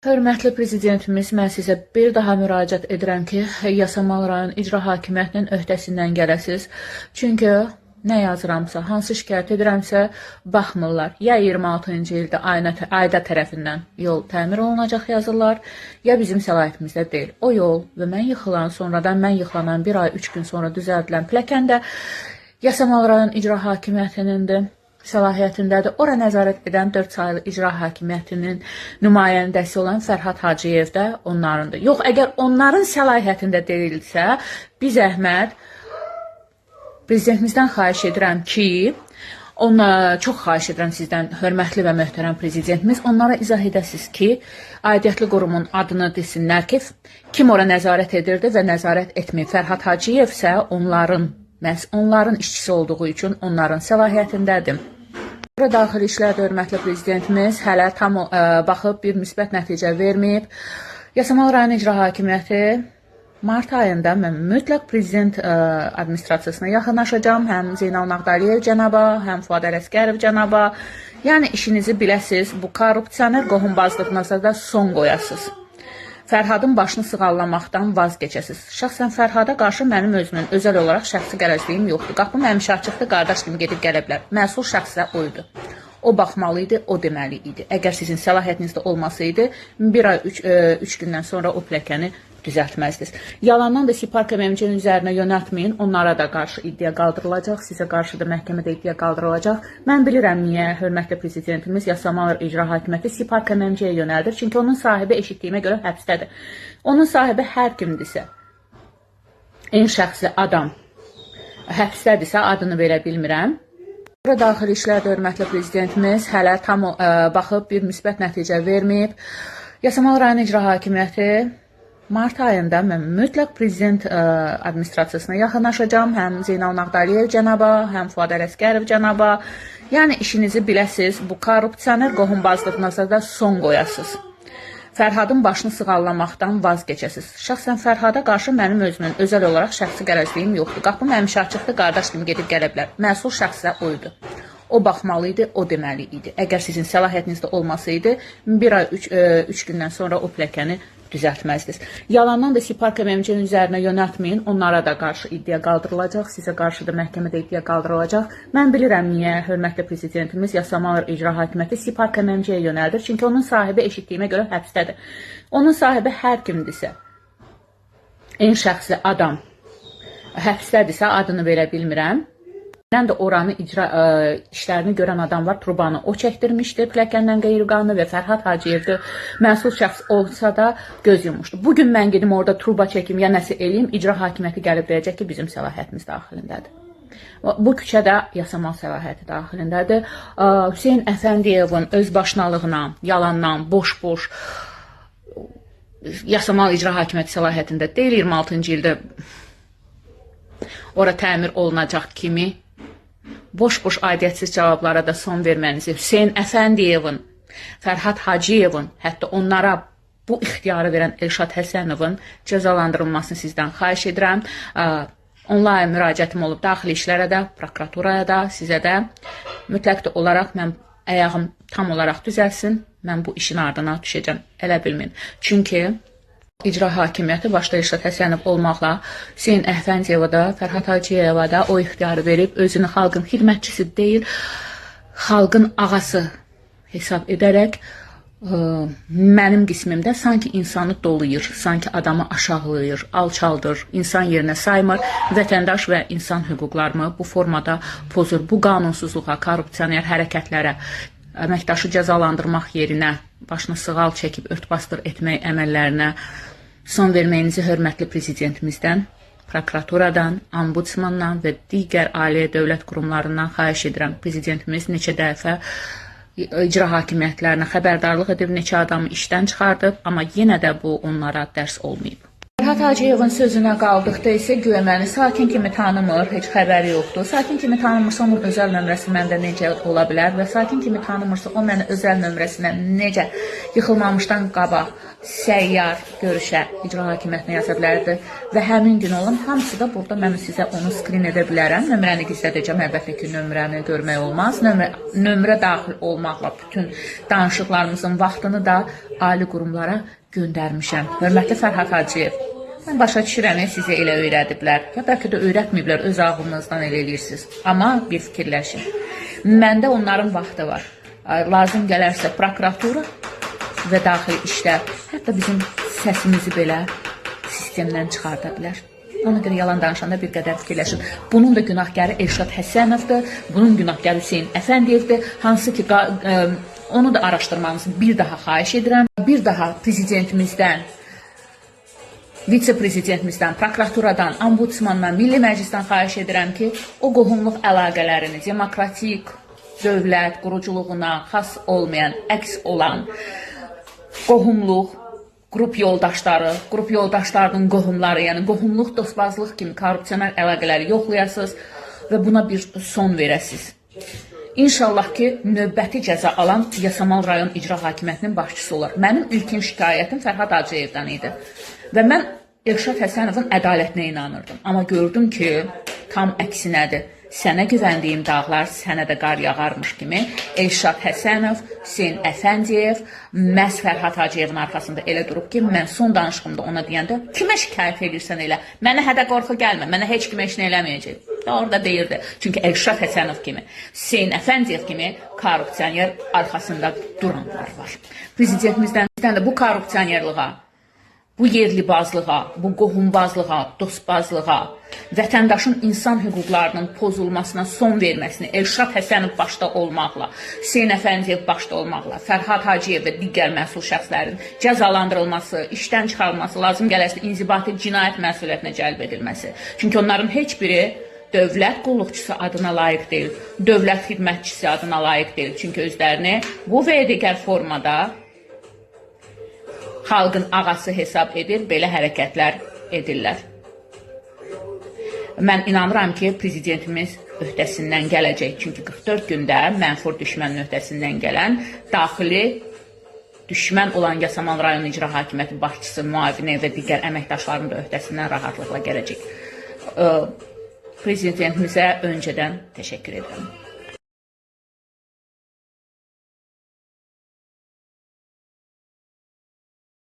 Hörmətli prezidentimiz, mən sizə bir daha müraciət edirəm ki, Yasamal rayon icra hakimiyyətinin öhdəsindən gələsiz. Çünki nə yazıramsa, hansı şikayət edirəmsə, baxmırlar. Ya 26-cı ildə Ayda tərəfindən yol təmir olunacaq yazırlar, ya bizim səlahiyyətimizdə deyil. O yol və mən yıxılan, sonradan mən yıxılanan bir ay 3 gün sonra düzəldilən pilləkən də Yasamal rayon icra hakimiyyətinindir, səlahiyyətindədir. Ora nəzarət edən 4 saylı icra hakimiyyətinin nümayəndəsi olan Fərhad Hacıyev də onlarındır. Yox, əgər onların səlahiyyətində deyilsə, bir zəhmət prezidentimizdən xahiş edirəm ki, ona çox xahiş edirəm sizdən, hörmətli və möhtərəm prezidentimiz, onlara izah edəsiniz ki, aidiyyətli qurumun adını desinlər ki, kim ora nəzarət edirdi və nəzarət etməyib. Fərhad Hacıyev isə onların, məhz onların işçisi olduğu üçün onların səlahiyyətindədir. Bura daxili işlərdə hörmətli prezidentimiz hələ tam baxıb bir müsbət nəticə verməyib. Yasamal rayon icra hakimiyyəti mart ayında mən mütləq prezident administrasiyasına yaxınlaşacağam. Həm Zeynal Nağdaliyev cənaba, həm Fuad Ələsgərov cənaba. Yəni işinizi biləsiz, bu korrupsioner qohumbazlığına da son qoyasız. Fərhadın başını sığallamaqdan vaz keçəsiz. Şəxsən Fərhada qarşı mənim özümün özəl olaraq şəxsi qərəzliyim yoxdur. Qapım həmişə açıqdır, qardaş kimi gedib gələ bilər. Məsul şəxs isə o idi. O baxmalı idi, o deməli idi. Əgər sizin səlahiyyətinizdə olmasaydı, bir ay 3 gündən sonra o pilləkəni düzəltməzdiniz. Yalandan da Siparka MMC-nin üzərinə yönəltməyin, onlara da qarşı iddia qaldırılacaq, sizə qarşı da məhkəmədə iddia qaldırılacaq. Mən bilirəm niyə hörmətli prezidentimiz Yasamal icra hakimiyyəti Siparka MMC-yə yönəldir. Çünki onun sahibi eşitdiyimə görə həbsdədir. Onun sahibi hər kimdirsə, en şəxsi adam həbsdədirsə, adını verə bilmirəm. Bura daxili işlərdə hörmətli prezidentimiz hələ tam baxıb bir müsbət nəticə verməyib. Yasamal rayon icra hakimiyyəti mart ayında mən mütləq prezident administrasiyasına yaxınlaşacağam. Həm Zeynal Nağdaliyev cənaba, həm Fuad Ələsgərov cənaba. Yəni işinizi biləsiz, bu korrupsioner qohumbazlığına da son qoyasız. Fərhadın başını sığallamaqdan vaz keçəsiz. Şəxsən Fərhada qarşı mənim özümün özəl olaraq şəxsi qərəzliyim yoxdur. Qapım həmişə açıqdır, qardaş kimi gedib gələ bilər. Məsul şəxs isə o idi. O baxmalı idi, o deməli idi. Əgər sizin səlahiyyətinizdə olmasaydı, bir ay 3 gündən sonra o pilləkəni düzəltməzdiniz. Yalandan da Siparka MMC-nin üzərinə yönəltməyin, onlara da qarşı iddia qaldırılacaq, sizə qarşı da məhkəmədə iddia qaldırılacaq. Mən bilirəm niyə hörmətli prezidentimiz Yasamal icra hakimiyyəti Siparka MMC-yə yönəldir. Çünki onun sahibi eşitdiyimə görə həbsdədir. Onun sahibi hər kimdirsə, en şəxsi adam həbsdədirsə, adını verə bilmirəm. Mən də oranı icra işlərini görən adam var. Trubanı o çəkdirmişdi pilləkəndən qeyri-qanuni və Fərhad Hacıyevdir. Məsul şəxs olsa da göz yummuşdu. Bu gün mən gedim orada truba çəkim ya nəsə eləyim, icra hakimiyyəti gəlib deyəcək ki, bizim səlahiyyətimiz daxilindədir. Bu küçə də Yasamal səlahiyyəti daxilindədir. Hüseyn Əfəndiyevin öz başınalığına, yalandan, boş-boş Yasamal icra hakimiyyəti səlahiyyətində deyil, 26-cı ildə ora təmir olunacaq kimi boş-boş aidiyyətsiz cavablara da son vermənizi, Hüseyn Əfəndiyevin, Fərhad Hacıyevin, hətta onlara bu ixtiyarı verən Elşad Həsənovun cəzalandırılmasını sizdən xahiş edirəm. Onlayn müraciətim olub daxili işlərə də, prokuraturaya da, sizə də. Mütləq də olaraq mən ayağım tam olaraq düzəlsin, mən bu işin ardına düşəcəm. Elə bilməyin. Çünki icra hakimiyyəti başda Elşad Həsənov olmaqla Hüseyn Əfəndiyeva da, Fərhad Hacıyeva da o ixtiyarı verib özünü xalqın xidmətçisi deyil, xalqın ağası hesab edərək mənim qismimdə sanki insanı dolayır, sanki adamı aşağılayır, alçaldır, insan yerinə saymır, vətəndaş və insan hüquqlarını bu formada pozur. Bu qanunsuzluğa, korrupsioner hərəkətlərə, əməkdaşı cəzalandırmaq yerinə başını sığal çəkib ört-basdır etmək əməllərinə son verməyinizi hörmətli prezidentimizdən, prokuraturadan, ombudsmandan və digər ali dövlət qurumlarından xahiş edirəm. Prezidentimiz neçə dəfə icra hakimiyyətlərinə xəbərdarlıq edib, neçə adamı işdən çıxardıb, amma yenə də bu onlara dərs olmayıb. Fərhad Fərhad Hacıyevin sözünə qaldıqda isə güya məni Sakin kimi tanımır, heç xəbəri yoxdur. Sakin kimi tanımırsa onun özəl nömrəsi məndə necə ola bilər və Sakin kimi tanımırsa o məni özəl nömrəsinə necə yıxılmamışdan qabaq səyyar görüşə icra hakimiyyətinə yaza bilərdi və həmin gün olan hamısı da burada mən sizə onu skrin edə bilərəm. Nömrəni gizlədəcəm, əlbəttə ki, nömrəni görmək olmaz. Nömrə daxil olmaqla bütün danışıqlarımızın vaxtını da ali qurumlara göndərmişəm. Hörmətli Fərhad Hacıyev, mən başa düşürəm, sizə elə öyrədiblər. Ya bəlkə də öyrətməyiblər, öz ağlınızdan elə eləyirsiniz. Amma bir fikirləşin. Məndə onların vaxtı var. Lazım gələrsə prokuratura və daxili işlər, hətta bizim səsimizi belə sistemdən çıxarda bilər. Ona görə yalan danışanda bir qədər fikirləşin. Bunun da günahkarı Elşad Həsənovdur, bunun günahkarı Hüseyn Əfəndiyevdir, hansı ki onu da araşdırmanızı bir daha xahiş edirəm. Bir daha prezidentimizdən, vitse-prezidentimizdən, prokuraturadan, ombudsmandan, Milli Məclisdən xahiş edirəm ki, o qohumluq əlaqələrini demokratik dövlət quruculuğuna xas olmayan, əks olan qohumluq, qrup yoldaşları, qrup yoldaşlarının qohumları, yəni qohumluq, dostbazlıq kimi korrupsioner əlaqələri yoxlayasınız və buna bir son verəsiniz. İnşallah ki, növbəti cəza alan Yasamal rayon icra hakimiyyətinin başçısı olar. Mənim ilkin şikayətim Fərhad Hacıyevdən idi. Və mən Elşad Həsənovun ədalətinə inanırdım. Amma gördüm ki, tam əksinədir. Sənə güvəndiyim dağlar sənə də qar yağarmış kimi Elşad Həsənov, Hüseyn Əfəndiyev məhz Fərhad Hacıyevin arxasında elə durub ki, mən son danışığımda ona deyəndə kimə şikayət edirsən elə? Mənə hədə qorxu gəlmə, mənə heç kim heç nə eləməyəcək. Orada deyirdi. Çünki Elşad Həsənov kimi, Hüseyn Əfəndiyev kimi korrupsioner arxasında duranlar var. Prezidentimizdən də bu korrupsionerlığa, bu yerlibazlığa, bu qohumbazlığa, dostbazlığa, vətəndaşın insan hüquqlarının pozulmasına son verməsini Elşad Həsənov başda olmaqla, Hüseyn Əfəndiyev başda olmaqla, Fərhad Hacıyev və digər məsul şəxslərin cəzalandırılması, işdən çıxarılması, lazım gələrsə inzibati cinayət məsuliyyətinə cəlb edilməsi. Çünki onların heç biri dövlət qulluqçusu adına layiq deyil, dövlət xidmətçisi adına layiq deyil. Çünki özlərini bu və digər formada xalqın ağası hesab edir, belə hərəkətlər edirlər. Mən inanıram ki, prezidentimiz öhdəsindən gələcək. Çünki 44 gündə mənfur düşmənin öhdəsindən gələn daxili düşmən olan Yasamal rayon icra hakimiyyəti başçısı, müavini və digər əməkdaşların da öhdəsindən rahatlıqla gələcək. Prezidentimizə öncədən təşəkkür edirəm.